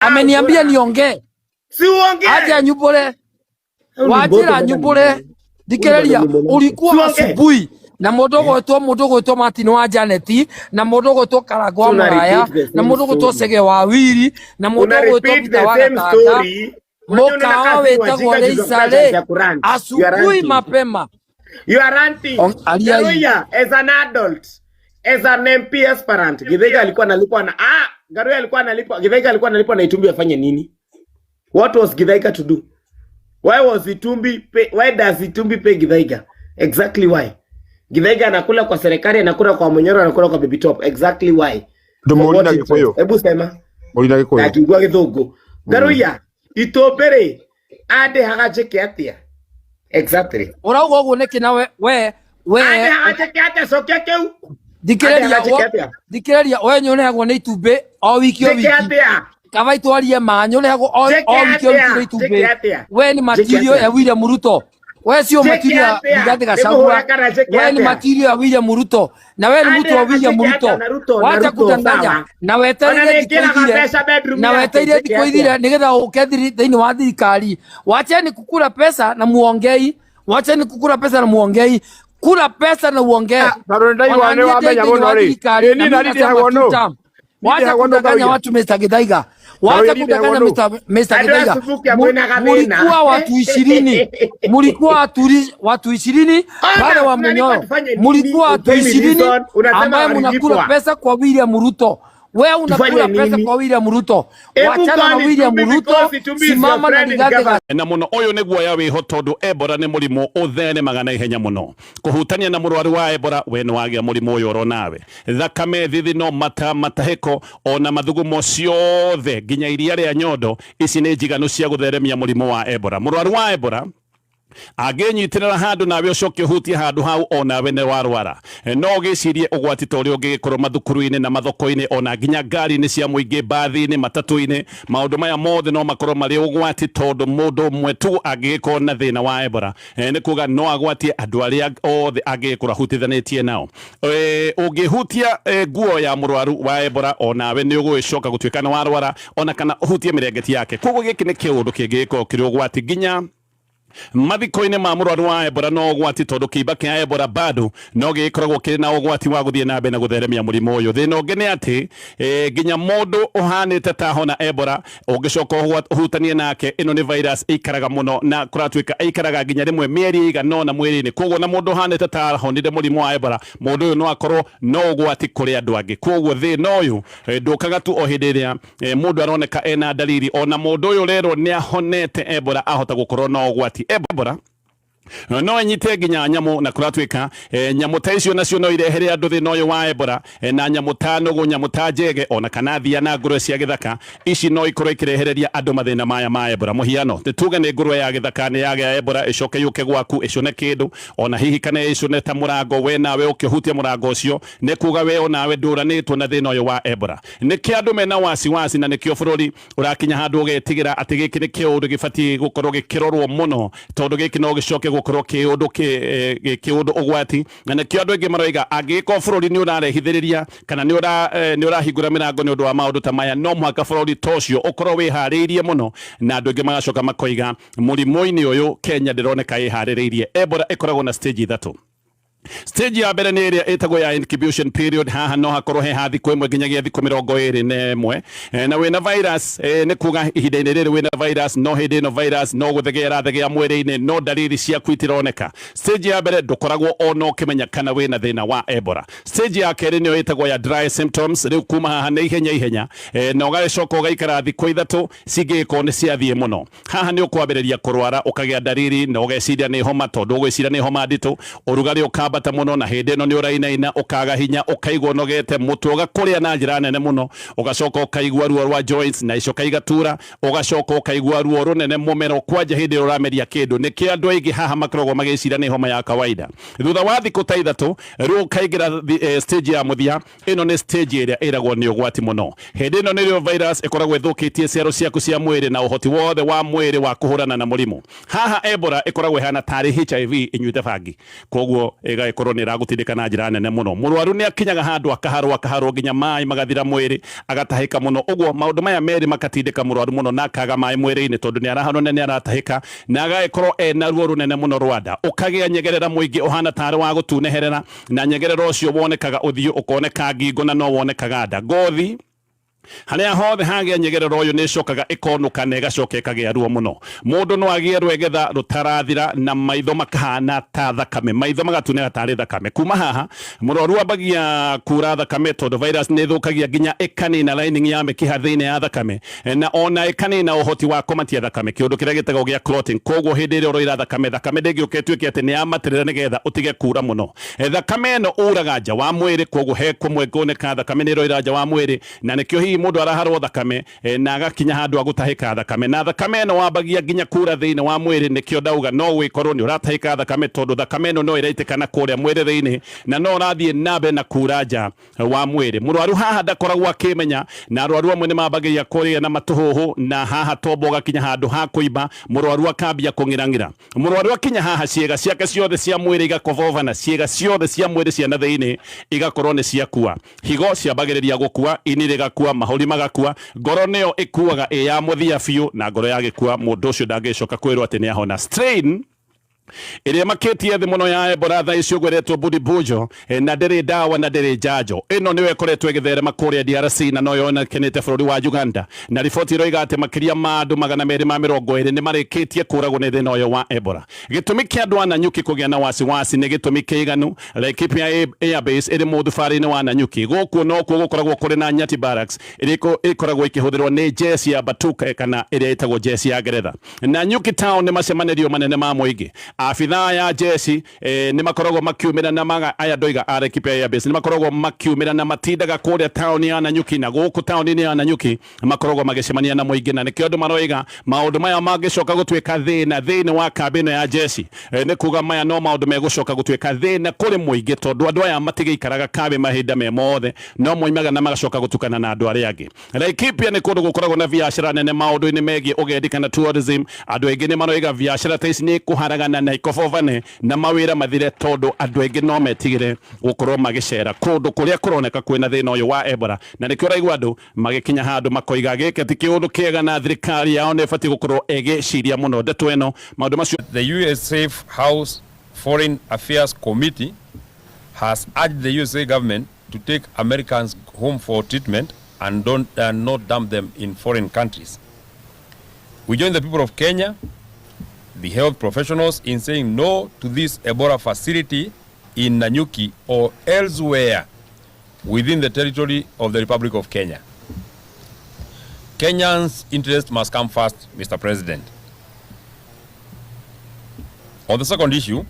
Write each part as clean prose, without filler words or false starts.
Ameniambia niongee. Si uongee. Aje nyumbure. Wanjira nyumbure. Thikĩrĩria, ulikuwa asubuhi na mũndũ ũgwĩtwo mũndũ ũgwĩtwo Martin wa Janet na mũndũ ũgwĩtwo Karangũ wa Mũraya na mũndũ ũgwĩtwo Chege wa Wiri na mũndũ ũgwĩtwo Peter wa Gatanga mũkawa wĩtagwo Leisure asubuhi mapema. You are ranting. Ngaruiya, as an adult, as an MP aspirant, Githaiga alikuwa analipwa na Ngaruiya alikuwa analipwa, Githaiga alikuwa analipwa na Itumbi afanye nini? What was Githaiga to do? Why was Itumbi pay, why does Itumbi pay Githaiga? Exactly why? Githaiga anakula kwa serikali, anakula kwa Munyoro, anakula kwa Baby Top. Exactly why? Ndũmũri na Gĩkũyũ. Hebu sema. Mũri na Gĩkũyũ. Ndakigua Gĩthũngũ. Ngaruiya, Itumbi rĩ, andĩhaga njĩke atĩa? Exactly. Ũrauga ũguo nĩkĩ na we we we Andĩhaga njĩke atĩa? Cokia kĩu. Thikĩrĩria, thikĩrĩria, we nĩũrehagwo nĩ itumbĩ o wiki o Njĩke wiki. atĩa? Kaba itwarie ma nĩũrehagwo o Njĩke o wiki o wiki atĩa? nĩ itumbĩ. Njĩke atĩa? We nĩ Njĩke material atĩa? ya William Ruto. We sio Njĩke material ya atĩa? Rigathi Nĩmũhũre Gachagua. kana njĩke We ni atĩa? material ya William Ruto. Na we ni mtu wa Andĩhaga William njĩke Ruto. atĩa na Ruto, na Wacha Ruto, kudanganya. sawa. Na Ona wetereire thikũ nĩngĩraga ithire. mbeca bedroom Na yake, wetereire njĩke thikũ atĩa? ithire nigetha ũke thĩinĩ wa thirikari. Wacheni kukula pesa na muongei. Wacheni kukula pesa na muongei. Kula pesa na uongee. Tondũ nĩndaigua Ona nĩ niĩ ndĩ wamenya thĩinĩ mũno wa rĩ. thirikari Ĩ na niĩ mimi na nasema ndĩhagwo two nũ? term. Wacha Ndĩhagwo nũ kudanganya Ngaruiya? watu Mr. Githaiga. Wacha Ngaruiya kudanganya ndĩhagwo nũ? Mr. Andũ Githaiga. asubuki mwĩna gathĩna. Mulikuwa watu 20. Mulikuwa watu 20 pale wa Ona, tunalipa Munyoro. tufanye nini? Mulikuwa watu Upeni 20 reason, unasema ambaye mnakula walilipwa. pesa kwa William Ruto. Wewe unakula Tufanye pesa nini? kwa William Ruto. Ebu Wachana na call William Itumbi Ruto, because Itumbi is your simama na friend in Rigathi government. Na muno uyu nĩ guoya wĩho tondũ Ebola nĩ mũrimũ ũtheremaga na ihenya mũno. Kũhutania na mũrwaru wa Ebola we nĩ wagĩa mũrimũ ũyũ oro nawe. Thakame, thithino, mata, matahĩko ona mathugumo ciothe nginya iria rĩa nyondo, ici nĩ njiganu cia gũtheremia mũrimũ wa Ebola. Mũrwaru wa Ebola angĩnyitĩrĩra handũ nawe ũcoke ũhutie handũ hau onawe nĩ warwara. No ũgĩcirie ũgwati ta ũrĩa ũngĩgĩkorwo mathukuru-inĩ na mathoko-inĩ ona nginya ngari-inĩ cia mũingĩ, mbathi-inĩ, matatũ-inĩ. Maũndũ maya mothe no makorwo marĩ ũgwati tondũ mũndũ ũmwe tu angĩgĩkorwo na thĩna wa Ebola nĩ kuga no agwatie andũ arĩa othe angĩgĩkorwo ahutithanĩtie nao. Ũngĩhutia nguo ya mũrwaru wa Ebola onawe nĩ ũgũgĩcoka gũtuĩka nĩ warwara ona kana ũhutie mĩrengeti yake. Koguo gĩkĩ nĩ kĩũndũ kĩngĩgĩkorwo kĩrĩ ũgwati nginya mathiko-inĩ ma mũrwaru wa Ebola no ũgwati tondũ kĩimba kĩa Ebola bado no gĩgĩkoragwo kĩrĩ na ũgwati wa gũthiĩ na mbere na gũtheremia mũrimũ ũyũ. Thĩna ũngĩ nĩ atĩ nginya mũndũ ũhanĩte ta hona Ebola ũngĩcoka ũhutanie nake, ĩno nĩ virus ĩikaraga mũno na kũratuĩka ĩikaraga nginya rĩmwe mĩeri ĩigana ũna mwĩrĩ-inĩ. Koguo na mũndũ ũhanĩte ta ahonire mũrimũ wa Ebola, mũndũ ũyũ no akorwo no ũgwati kũrĩ andũ angĩ. Koguo thĩna ũyũ ndũkaga tu o hĩndĩ ĩrĩa mũndũ aroneka ena dalili, ona mũndũ ũyũ rero nĩ ahonete Ebola ahota gũkorwo no ũgwati. Ebola no ĩnyite nginya nyamũ na kũratuĩka nyamũ ta icio nacio no irehere andũ thĩna ũyũ wa Ebola, na nyamũ ta nũgũ, nyamũ ta njege ona kana thia na ngũrwe cia gĩthaka, ici no ikorwo ikĩrehereria andũ mathĩna maya ma Ebola. Mũhiano nĩ tuge nĩ ngũrwe ya gĩthaka nĩ yagĩa Ebola ĩcoke yũke gwaku ĩcũne kĩndũ ona hihi kana ĩcũne ta mũrango, we nawe ũkĩhutia mũrango ũcio nĩ kuga we onawe ndũranĩtwo na thĩna ũyũ wa Ebola. Nĩkĩo andũ mena wasiwasi na nĩkĩo bũrũri ũrakinya handũ ũgetigĩra atĩ gĩkĩ nĩ kĩũndũ gĩbatiĩ gũkorwo gĩkĩrorwo mũno tondũ gĩkĩ no gĩcoke gũkorwo kĩũndũ kĩũndũ ũgwati, na nĩkĩo andũ aingĩ maroiga angĩgĩkorwo bũrũri nĩ ũrarehithĩrĩria kana nĩ ũrahingũra mĩrango nĩ ũndũ wa maũndũ ta maya, no mũhaka bũrũri ta ũcio ũkorwo wĩharĩirie mũno, na andũ aingĩ magacoka makoiga mũrimũ-inĩ ũyũ Kenya ndĩroneka ĩharĩrĩirie. Ebola ĩkoragwo na stage ithatũ. Stage ya mbere nĩ ĩrĩa ĩtagwo ya incubation period. Haha no hakorwo he ha thikũ ĩmwe nginyagia thikũ 21, na wĩna virus, nĩ kuga ihinda-inĩ rĩrĩ wĩna virus, no hĩndĩ ĩno virus no gũthegea ĩrathegea mwĩrĩ-inĩ, no dalili ciaku itironeka. Stage ya mbere ndũkoragwo ona ũkĩmenya kana wĩna thĩna wa Ebola. Stage ya kerĩ nĩyo ĩtagwo ya dry symptoms. Rĩu kuma haha nĩ ihenya ihenya, na ũgagĩcoka ũgaikara thikũ 3 cingĩgĩkorwo nĩ ciathiĩ mũno. Haha nĩ ũkwambĩrĩria kũrwara, ũkagĩa dalili na ũgeciria nĩ homa, tondũ ũgwĩciria nĩ homa nditũ, ũrugarĩ ũkambata mũno, na hĩndĩ ĩno nĩ ũrainaina, ũkaga hinya, ũkaigua ũnogete, mũtwe ũgakũrĩa na njĩra nene mũno, ũgacoka ũkaigua ruo rwa joints na icoka igatura, ũgacoka ũkaigua ruo rũnene mũmero kwanja hĩndĩ ĩrĩa ũrameria kĩndũ. Nĩkĩo andũ aingĩ haha makoragwo magĩciria nĩ homa ya kawaida. Thutha wa thikũ ta 3 rĩu ũkaingĩra stage ya mũthia. Ĩno nĩ stage ĩrĩa ĩragwo nĩ ũgwati mũno. Hĩndĩ ĩno nĩrĩo virus ĩkoragwo ĩthũkĩtie cero ciaku cia mwĩrĩ na ũhoti wothe wa mwĩrĩ wa kũhũrana na mũrimũ. Haha Ebola ĩkoragwo ĩhana tarĩ HIV ĩnyuĩte bangi, koguo ĩgagĩkorwo nĩ ĩragũtindĩka na njĩra nene mũno. Mũrwaru nĩ akinyaga handũ akaharwo akaharwo nginya maĩ magathira mwĩrĩ, agatahĩka mũno. Ũguo maũndũ maya merĩ makatindĩka mũrwaru mũno na akaga maĩ mwĩrĩ-inĩ tondũ nĩ araharwo na nĩ aratahĩka, na agagĩkorwo ena ruo rũnene mũno rwa nda. Ũkagĩa nyegerera mũingĩ ũhana tarĩ wa gũtuneherera, na nyegerera ũcio wonekaga ũthiũ, ũkoneka ngingo, na no wonekaga nda. Ngothi haria hothe hagĩa nyegerera ũyũ nĩ ĩcokaga ĩkonũka na ĩgacoka ĩkagĩa ruo mũno. Mũndũ no agĩe rwegetha rũtarathira na maitho makahana ta thakame, maitho magatunĩha tarĩ thakame. Kuma haha mũrwaru ambagia kura thakame tondũ virus nĩ ĩthũkagia nginya ĩkanina lining ya mĩkiha thĩinĩ ya thakame, na ona ĩkanina ũhoti wa kũmatia thakame, kĩũndũ kĩrĩa gĩtagwo gĩa clotting. Koguo hĩndĩ ĩrĩa ũroira thakame, thakame ndĩngĩũka ĩtuĩke atĩ nĩ yamatĩrĩra nĩgetha ũtige kura mũno. Thakame ĩno uraga nja wa mwĩrĩ, koguo he kũmwe kuoneka thakame nĩ ĩroira nja wa mwĩrĩ, na nĩkĩo hihi mũndũ araharwo thakame na agakinya handũ agũtahĩka thakame, na thakame ĩno wambagia nginya kura thĩinĩ wa mwĩrĩ. Nĩkĩo ndauga no wĩkorwo nĩ ũratahĩka thakame tondũ thakame ĩno no ĩraitĩka na kũrĩa mwĩrĩ thĩinĩ, na no ũrathiĩ na mbere na kura nja wa mwĩrĩ. Mũrwaru haha ndakoragwo akĩmenya, na arwaru amwe nĩ mambagia kũrĩa na matũhũhũ, na haha tombo ũgakinya handũ ha kũimba, mũrwaru akambia kũng'irang'ira. Mũrwaru akinya haha ciĩga ciake ciothe cia mwĩrĩ igakoboba, na ciĩga ciothe cia mwĩrĩ cia na thĩinĩ igakorwo nĩ ciakua. Higo ciambagĩrĩria gũkua, ini rĩgakua, mahũri magakua, ngoro nĩyo ĩkuaga ĩ ya mũthia biũ, na ngoro yagĩkua mũndũ ũcio ndangĩcoka kwĩrwo atĩ nĩ ahona. Strain ĩrĩa makĩtie thĩ mũno ya Ebola thaa ici ũgweretwo Bundibugyo, na ndĩrĩ ndawa na ndĩrĩ njanjo. Ĩno nĩyo ĩkoretwo ĩgĩtherema kũrĩa DRC na no yonekanĩte bũrũri wa Uganda, na riboti ĩroiga atĩ makĩria ma andũ 220 nĩ marĩkĩtie kũragwo nĩ thĩna ũyũ wa Ebola. Gĩtũmi kĩa andũ a Nanyuki kũgĩa na wasiwasi nĩ gĩtũmi kĩiganu. Laikipia Airbase ĩrĩ mũthubarĩ-inĩ wa Nanyuki. Gũkũ nokuo gũkoragwo kũrĩ na Nyati Barracks ĩrĩa ĩkoragwo ĩkĩhũthĩrwo nĩ jeci ya Batuka kana ĩrĩa ĩtagwo jeci ya Ngeretha. Nanyuki town nĩ macemanĩrio manene ma mũingĩ. Abithaa ya jeci nĩ makoragwo makiumĩra na maga aya ndoiga a Laikipia Airbase nĩ makoragwo makiumĩra na matindaga kũrĩa taũni ya Nanyuki, na gũkũ taũni-inĩ ya Nanyuki makoragwo magĩcemania na mũingĩ, na nĩkĩo andũ maroiga maũndũ maya mangĩcoka gũtuĩka thĩna thĩinĩ wa kambĩ ĩno ya jeci, nĩ kuga maya no maũndũ megũcoka gũtuĩka thĩna kũrĩ mũingĩ, tondũ andũ aya matigĩikaraga kambĩ mahinda me mothe, no moimaga na magacoka gũtukana na andũ arĩa angĩ. Laikipia nĩ kũndũ gũkoragwo na biacara nene maũndũ-inĩ megiĩ ũgendi kana tourism. Andũ aingĩ nĩ maroiga biacara ta ici nĩ kũharagana na ikobobane na mawĩra mathire, tondũ andũ aingĩ no metigĩre gũkorwo magĩcera kũndũ kũrĩa kũroneka kwĩna thĩna ũyũ wa Ebola, na nĩkĩo ũraigua andũ magĩkinya handũ makoiga gĩkĩ ti kĩũndũ kĩega na thirikari yao nĩ ĩbatiĩ gũkorwo ĩgĩciria mũno ndeto ĩno. Maũndũ macio. The USA House Foreign Affairs Committee has urged the USA government to take Americans home for treatment and not dump them in foreign countries. We join the people of Kenya, the health professionals, in saying no to this Ebola facility in Nanyuki or elsewhere within the territory of the Republic of Kenya. Kenyans' interest must come first, Mr. President. On the second issue,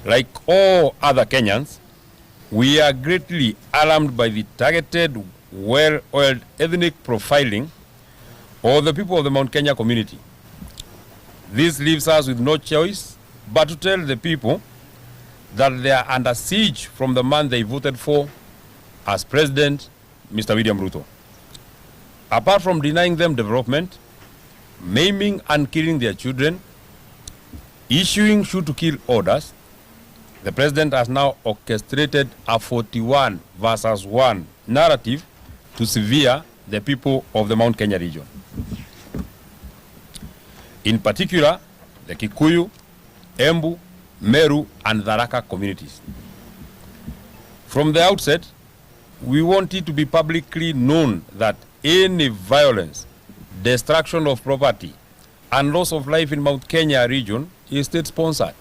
like all other Kenyans, we are greatly alarmed by the targeted, well-oiled ethnic profiling of the people of the Mount Kenya community. This leaves us with no choice but to tell the people that they are under siege from the man they voted for as president, Mr. William Ruto. Apart from denying them development, maiming and killing their children, issuing shoot-to-kill orders, the president has now orchestrated a 41 versus 1 narrative to sever the people of the Mount Kenya region. In particular, the Kikuyu, Embu, Meru, and Tharaka communities. From the outset, we want it to be publicly known that any violence, destruction of property, and loss of life in Mount Kenya region is state-sponsored.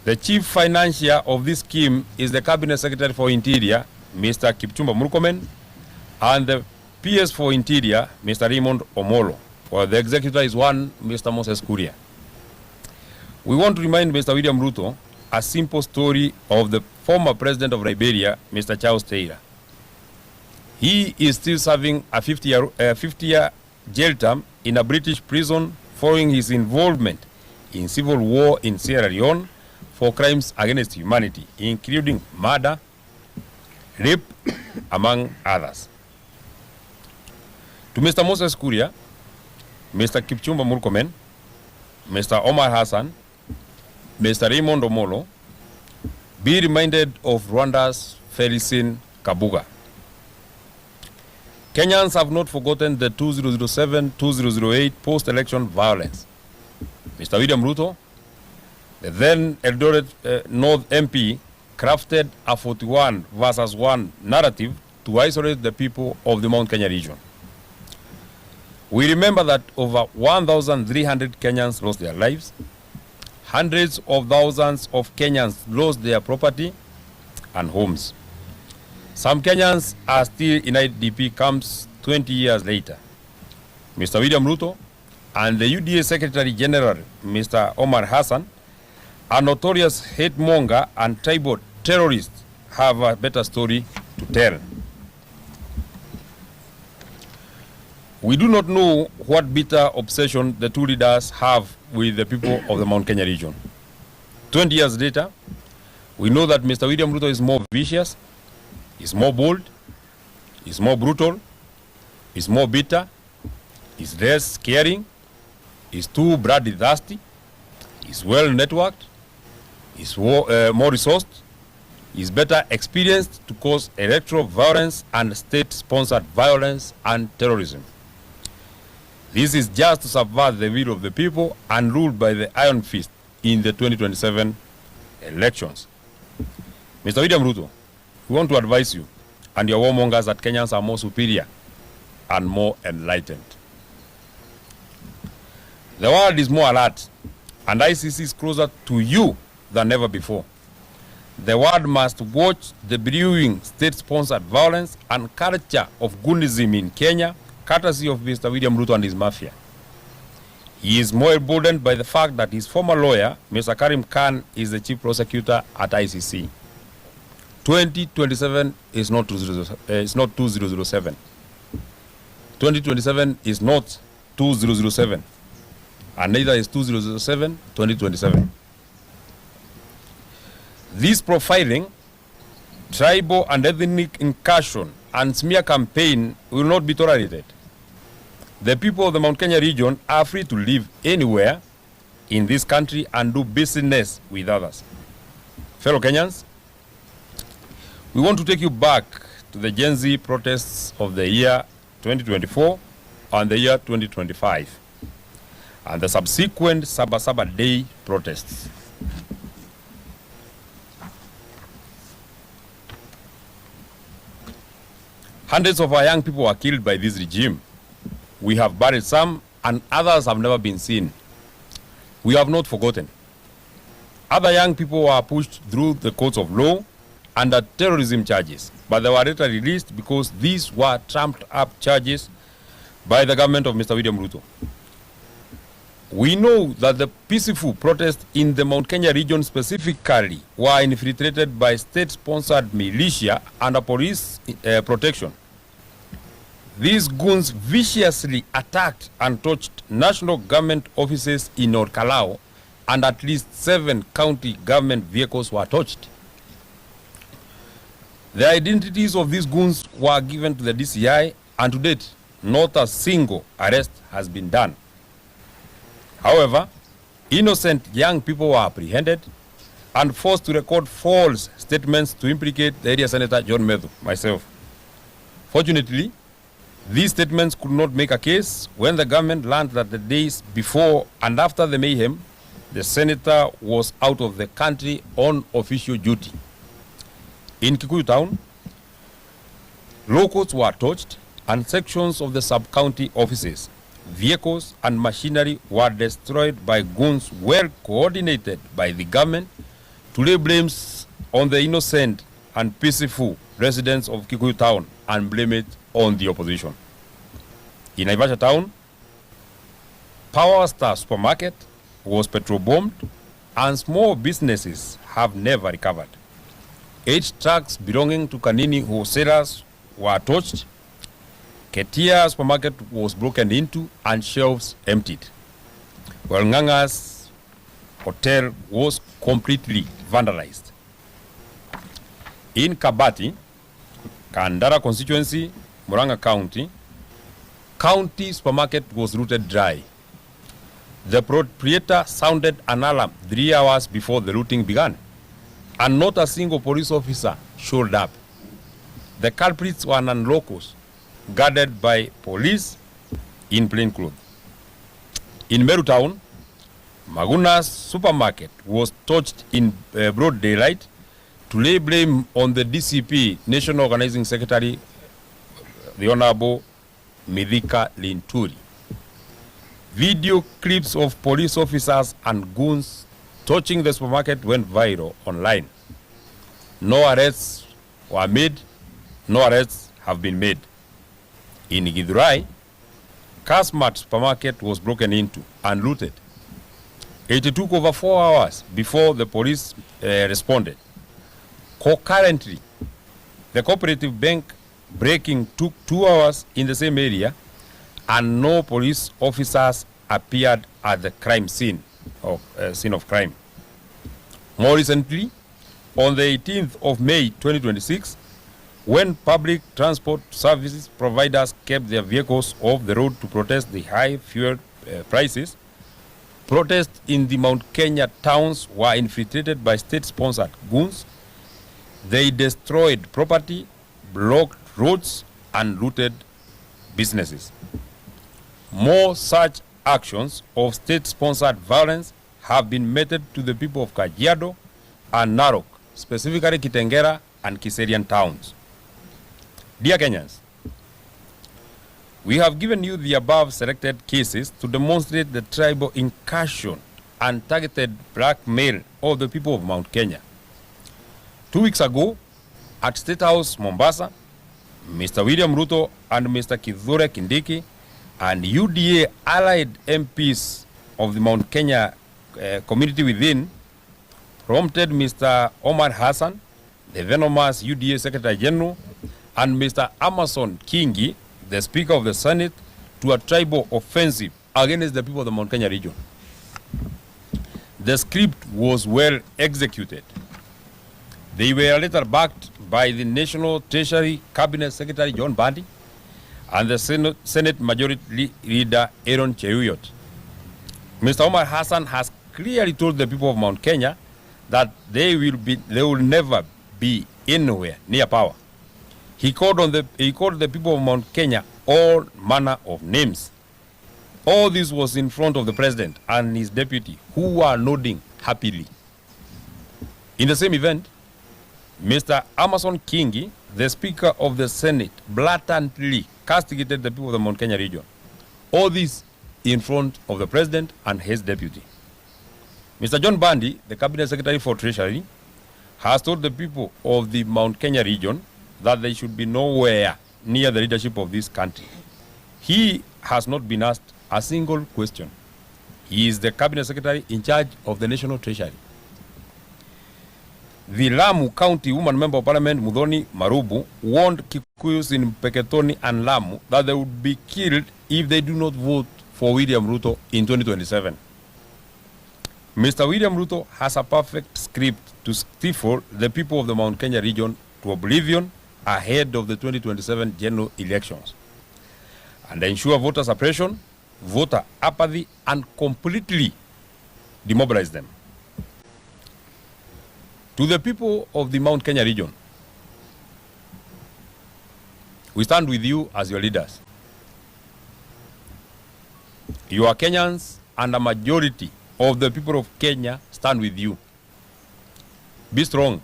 The chief financier of this scheme is the Cabinet Secretary for Interior, Mr. Kipchumba Murkomen, and the PS for Interior, Mr. Raymond Omolo, while the executor is one Mr. Moses Kuria. We want to remind Mr. William Ruto a simple story of the former president of Liberia, Mr. Charles Taylor. He is still serving a 50-year jail term in a British prison following his involvement in civil war in Sierra Leone for crimes against humanity, including murder, rape, among others. To Mr. Moses Kuria, Mr. Kipchumba Murkomen, Mr. Omar Hassan, Mr. Raymond Omolo, be reminded of Rwanda's Felicien Kabuga. Kenyans have not forgotten the 2007-2008 post-election violence. Mr. William Ruto, the then Eldoret North MP, crafted a 41 versus 1 narrative to isolate the people of the Mount Kenya region. We remember that over 1,300 Kenyans lost their lives, hundreds of thousands of Kenyans lost their property and homes. Some Kenyans are still in IDP camps 20 years later. Mr. William Ruto and the UDA Secretary General, Mr. Omar Hassan, a notorious hate monger and tribal terrorist, have a better story to tell. We do not know what bitter obsession the two leaders have with the people of the Mount Kenya region. 20 years later, we know that Mr. William Ruto is more vicious, is more bold, is more brutal, is more bitter, is less caring, is too bloodthirsty, is well networked, is more resourced, is better experienced to cause electoral violence and state-sponsored violence and terrorism. This is just to subvert the will of the people and rule by the iron fist in the 2027 elections. Mr. William Ruto, we want to advise you and your warmongers that Kenyans are more superior and more enlightened. The world is more alert, and ICC is closer to you than ever before. The world must watch the brewing state-sponsored violence and culture of goonism in Kenya, courtesy of Mr. William Ruto and his mafia. He is more emboldened by the fact that his former lawyer, Mr. Karim Khan, is the chief prosecutor at ICC. 2027 is not 20, it's not 2007. 2027 is not 2007. And neither is 2007, 2027. This profiling, tribal and ethnic incursion, and smear campaign will not be tolerated. The people of the Mount Kenya region are free to live anywhere in this country and do business with others. Fellow Kenyans, we want to take you back to the Gen Z protests of the year 2024 and the year 2025 and the subsequent Saba Saba Day protests. Hundreds of our young people were killed by this regime. We have buried some, and others have never been seen. We have not forgotten. Other young people were pushed through the courts of law under terrorism charges, but they were later released because these were trumped up charges by the government of Mr. William Ruto. We know that the peaceful protests in the Mount Kenya region specifically were infiltrated by state-sponsored militia under police protection. These goons viciously attacked and torched national government offices in Olkalou, and at least 7 county government vehicles were torched. The identities of these goons were given to the DCI, and to date, not a single arrest has been done. However, innocent young people were apprehended and forced to record false statements to implicate the area senator John Methu, myself. Fortunately, these statements could not make a case when the government learned that the days before and after the mayhem, the senator was out of the country on official duty. In Kikuyu town, locals were torched and sections of the sub-county offices, vehicles and machinery were destroyed by goons well coordinated by the government to lay blames on the innocent and peaceful residents of Kikuyu town and blame it on the opposition. In Naivasha town, Power Star supermarket was petrol bombed and small businesses have never recovered. 8 trucks belonging to Kanini wholesalers were torched. Ketia supermarket was broken into and shelves emptied, while Nganga's hotel was completely vandalized. In Kabati, Kandara constituency, Murang'a County, county supermarket was looted dry. The proprietor sounded an alarm 3 hours before the looting began, and not a single police officer showed up. The culprits were non-locals, guarded by police in plain clothes. In Meru Town, Maguna's supermarket was torched in broad daylight to lay blame on the DCP National Organizing Secretary, the Honorable Mithika Linturi. Video clips of police officers and goons torching the supermarket went viral online. No arrests were made. No arrests have been made. In Githurai, Kasmart supermarket was broken into and looted. It took over 4 hours before the police responded. Concurrently, the cooperative bank breaking took 2 hours in the same area, and no police officers appeared at the crime scene of scene of crime. More recently, on the 18th of May 2026, when public transport services providers kept their vehicles off the road to protest the high fuel prices, protests in the Mount Kenya towns were infiltrated by state-sponsored goons. They destroyed property, blocked roads, and looted businesses. More such actions of state-sponsored violence have been meted to the people of Kajiado and Narok, specifically Kitengera and Kiserian towns. Dear Kenyans, we have given you the above selected cases to demonstrate the tribal incursion and targeted blackmail of the people of Mount Kenya. 2 weeks ago, at State House, Mombasa, Mr. William Ruto and Mr. Kithure Kindiki and UDA allied MPs of the Mount Kenya community within prompted Mr. Omar Hassan, the venomous UDA Secretary General, and Mr. Amason Kingi, the Speaker of the Senate, to a tribal offensive against the people of the Mount Kenya region. The script was well executed. They were later backed by the National Treasury Cabinet Secretary John Mbadi and the Senate Majority Leader Aaron Cheruiyot. Mr. Omar Hassan has clearly told the people of Mount Kenya that they will never be anywhere near power. He called the people of Mount Kenya all manner of names. All this was in front of the president and his deputy, who were nodding happily. In the same event, Mr. Amason Kingi, the Speaker of the Senate, blatantly castigated the people of the Mount Kenya region. All this in front of the president and his deputy. Mr. John Mbadi, the Cabinet Secretary for Treasury, has told the people of the Mount Kenya region that they should be nowhere near the leadership of this country. He has not been asked a single question. He is the Cabinet Secretary in charge of the National Treasury. The Lamu County Woman Member of Parliament, Muthoni Marubu, warned Kikuyus in Mpeketoni and Lamu that they would be killed if they do not vote for William Ruto in 2027. Mr. William Ruto has a perfect script to stifle the people of the Mount Kenya region to oblivion ahead of the 2027 general elections and ensure voter suppression, voter apathy, and completely demobilize them. To the people of the Mount Kenya region, we stand with you as your leaders. You are Kenyans, and a majority of the people of Kenya stand with you. Be strong.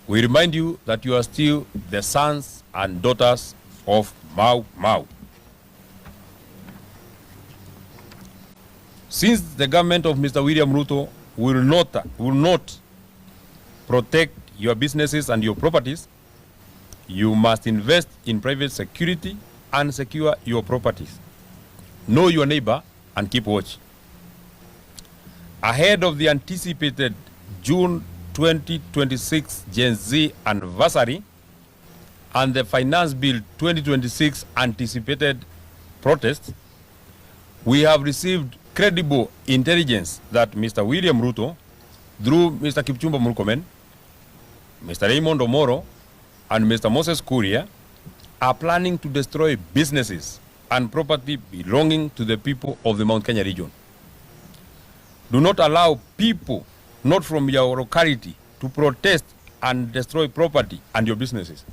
We remind you that you are still the sons and daughters of Mau Mau. Since the government of Mr. William Ruto will not protect your businesses and your properties, you must invest in private security and secure your properties. Know your neighbor and keep watch. Ahead of the anticipated June 2026 Gen Z anniversary and the Finance Bill 2026 anticipated protests, we have received credible intelligence that Mr. William Ruto, through Mr. Kipchumba Murkomen, Mr. Raymond Omoro, and Mr. Moses Kuria, are planning to destroy businesses. and property belonging to the people of the Mount Kenya region. Do not allow people not from your locality to protest and destroy property and your businesses.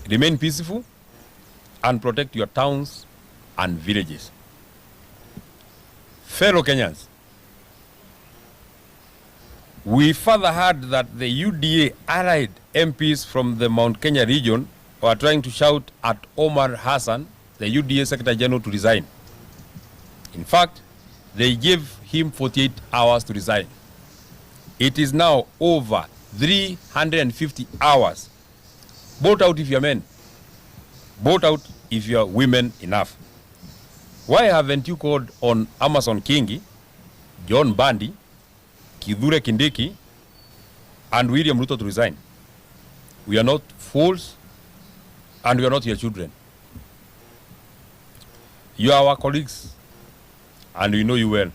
Remain peaceful and protect your towns and villages. Fellow Kenyans, we further heard that the UDA allied MPs from the Mount Kenya region were trying to shout at Omar Hassan, the UDA Secretary General, to resign. In fact, they gave him 48 hours to resign. It is now over 350 hours. Vote out if you're men. Vote out if you're women enough. Why haven't you called on Amason Kingi, John Bandi, Kithure Kindiki, and William Ruto to resign? We are not fools, and we are not your children. You are our colleagues, and we know you well.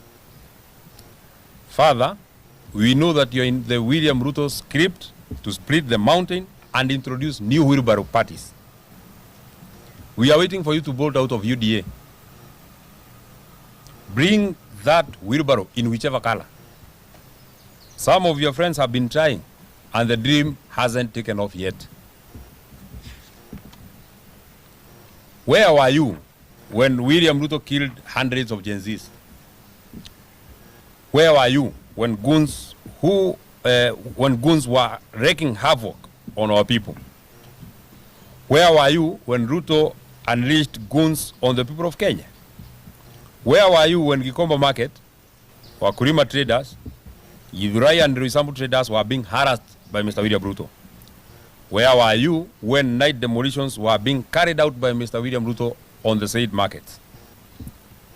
Further, we know that you are in the William Ruto script to split the mountain and introduce new wheelbarrow parties. We are waiting for you to bolt out of UDA. Bring that wheelbarrow in whichever color. Some of your friends have been trying, and the dream hasn't taken off yet. Where were you when William Ruto killed hundreds of Gen Zs? Where were you when goons were wreaking havoc on our people? Where were you when Ruto unleashed goons on the people of Kenya? Where were you when Gikomba Market, Wakulima traders, Githurai and Roysambu traders were being harassed by Mr. William Ruto? Where were you when night demolitions were being carried out by Mr. William Ruto on the said markets?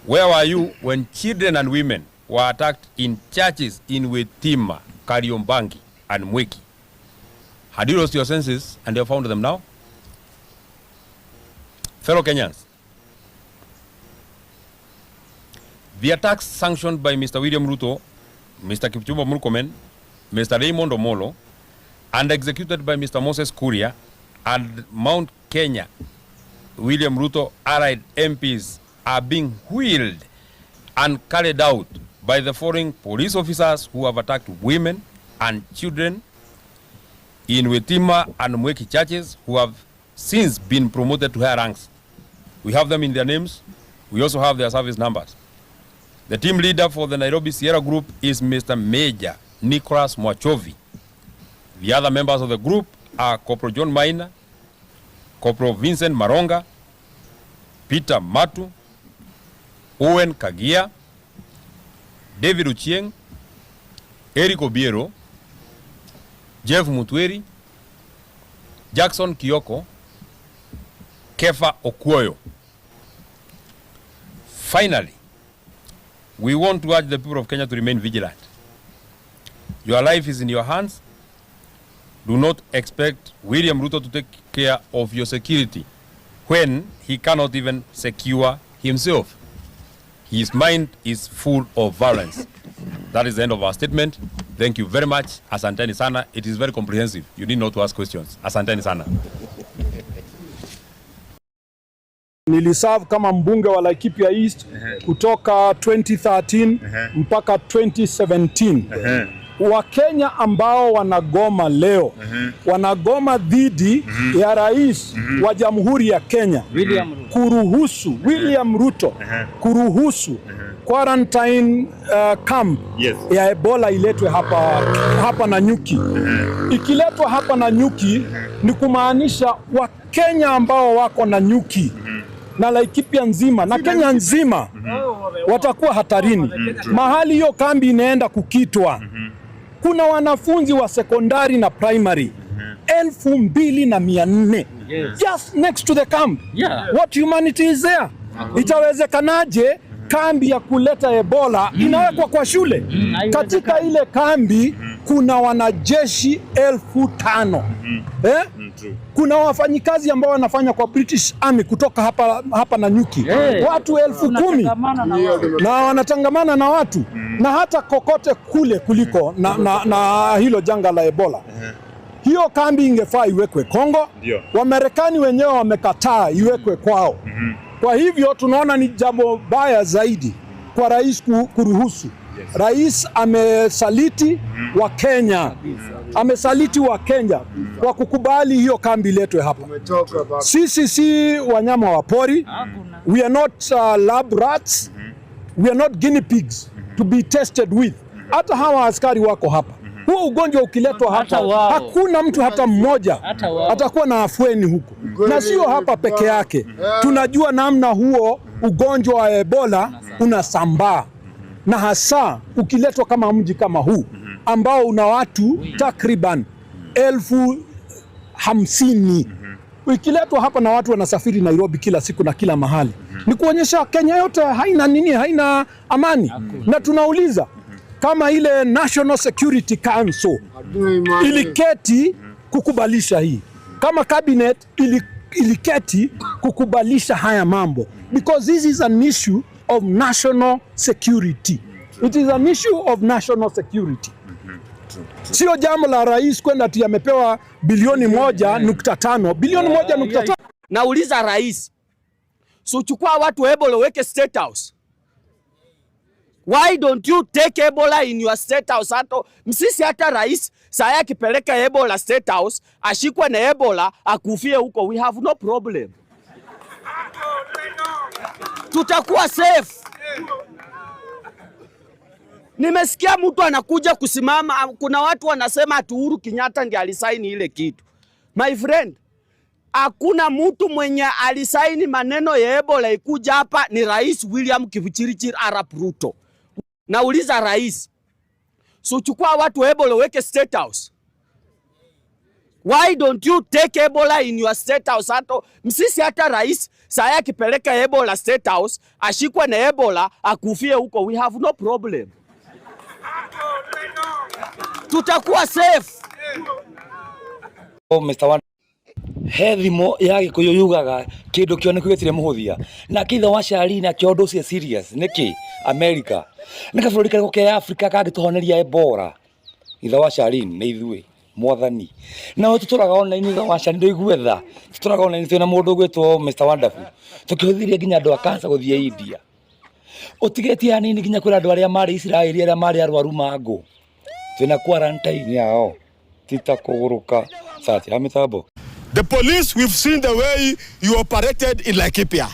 Where were you when children and women were attacked in churches in Witima, Kariobangi, and Mwiki? Had you lost your senses and you have found them now? Fellow Kenyans, the attacks sanctioned by Mr. William Ruto, Mr. Kipchumba Murkomen, Mr. Raymond Omolo, and executed by Mr. Moses Kuria and Mount Kenya William Ruto allied MPs are being wheeled and carried out by the following police officers who have attacked women and children in Witima and Mwiki churches, who have since been promoted to higher ranks. We have them in their names. We also have their service numbers. The team leader for the Nairobi Sierra Group is Mr. Major Nicholas Mwachovi. The other members of the group are Corporal John Maina, Corporal Vincent Maronga, Peter Matu, Owen Kagia, David Uchieng, Eric Obiero, Jeff Mutweri, Jackson Kioko, Kefa Okuoyo. Finally, we want to urge the people of Kenya to remain vigilant. Your life is in your hands. Do not expect William Ruto to take care of your security when he cannot even secure himself. His mind is full of violence. That is the end of our statement. Thank you very much. Asanteni sana. It is very comprehensive. You need not to ask questions. Asanteni sana. Niliserve kama mbunge wa Laikipia East kutoka 2013 mpaka 2017. Wakenya ambao wanagoma leo wanagoma dhidi ya rais wa Jamhuri ya Kenya kuruhusu William Ruto kuruhusu quarantine camp ya Ebola iletwe hapa Nanyuki. Ikiletwa hapa Nanyuki ni kumaanisha Wakenya ambao wako Nanyuki na Laikipia nzima na Kenya nzima watakuwa hatarini. Mahali hiyo kambi inaenda kukitwa, kuna wanafunzi wa sekondari na primary 2400 just next to the camp. What humanity is there? Itawezekanaje kambi ya kuleta Ebola inawekwa kwa shule? Katika ile kambi kuna wanajeshi 5000. Kuna wafanyikazi ambao wanafanya kwa British Army kutoka hapa Nanyuki. Watu 10,000 na wanatangamana na watu na hata kokote kule kuliko na hilo janga la Ebola. Hiyo kambi ingefaa iwekwe Kongo. Wamarekani wenyewe wamekataa iwekwe kwao. Kwa hivyo tunaona ni jambo baya zaidi kwa rais kuruhusu. Rais amesaliti wa Kenya, amesaliti wa Kenya kwa kukubali hiyo kambi iletwe hapa. Sisi si wanyama wa pori. We are not lab rats. We are not guinea pigs to be tested with. Hata hawa askari wako hapa. Huo ugonjwa ukiletwa hapa, hakuna mtu hata mmoja atakuwa na afueni huko, na sio hapa peke yake. Tunajua namna huo ugonjwa wa Ebola unasambaa, na hasa ukiletwa kama mji kama huu ambao una watu takriban 50,000 ikiletwa hapa na watu wanasafiri Nairobi kila siku na kila mahali, ni kuonyesha Kenya yote haina nini, haina amani. Na tunauliza kama ile National Security Council iliketi kukubalisha hii, kama cabinet iliketi kukubalisha haya mambo, because this is an issue of national security. It is an issue of national security. Sio jambo la rais kwenda ati amepewa bilioni 1.5, bilioni 1.5. Nauliza rais, so chukua watu Ebola weke State House. Why don't you take Ebola in your State House? Hata msisi hata rais saa akipeleka Ebola State House ashikwe na Ebola akufie huko, we have no problem, tutakuwa safe. Nimesikia mtu anakuja kusimama, kuna watu wanasema ati Uhuru Kenyatta ndiye alisaini ile kitu. My friend, hakuna mtu mwenye alisaini maneno ya Ebola ikuja hapa, ni Rais William Kipchirchir Arap Ruto. Nauliza rais, so chukua watu Ebola weke State House. Why don't you take Ebola in your State House? Hata msisi hata rais saa akipeleka Ebola State House ashikwe na Ebola akufie huko, we have no problem, tutakuwa safe. Oh, Mr. One he thimo ya Gikuyu yugaga kindu kioneku gitire muhuthia na kithe wa Charlene akioya undu ucio serious niki America ni kabũrũri karĩkũ ke Africa kangĩtũhoneria Ebola? Ithe wa Charlene nĩ ithuĩ mwathani na we tutũraga online. Ithe wa Charlene ndũigue tha tutũraga online twĩna mũndũ ũgwĩtwo Mr Wonderful tũkĩhũthĩria nginya andũ a cancer gũthiĩ India ũtigĩtie hanini nginya kwĩra andũ arĩa marĩ Israeli arĩa marĩ arwaru mangũ twĩna quarantine yao tita kũgũrũka sati ha mĩtambo. The police, we've seen the way you operated in Laikipia.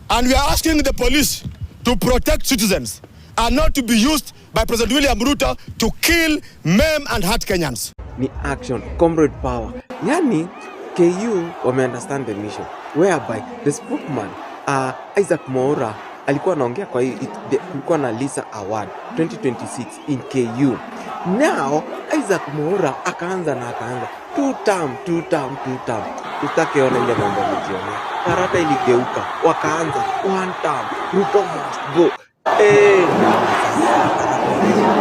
And we are asking the police to protect citizens and not to be used by President William Ruto to kill, maim and hurt Kenyans. Ni action, comrade power. Yani KU wame understand the mission whereby the spokesman Isaac Mwaura alikuwa anaongea kwa hii kulikuwa na Lisa Award 2026 in KU. Now Isaac Mwaura akaanza two term, two term, two term. Utake ona ile mambo amejionea. Karata iligeuka, wakaanza one term, Ruto must go. Eh, sasa karata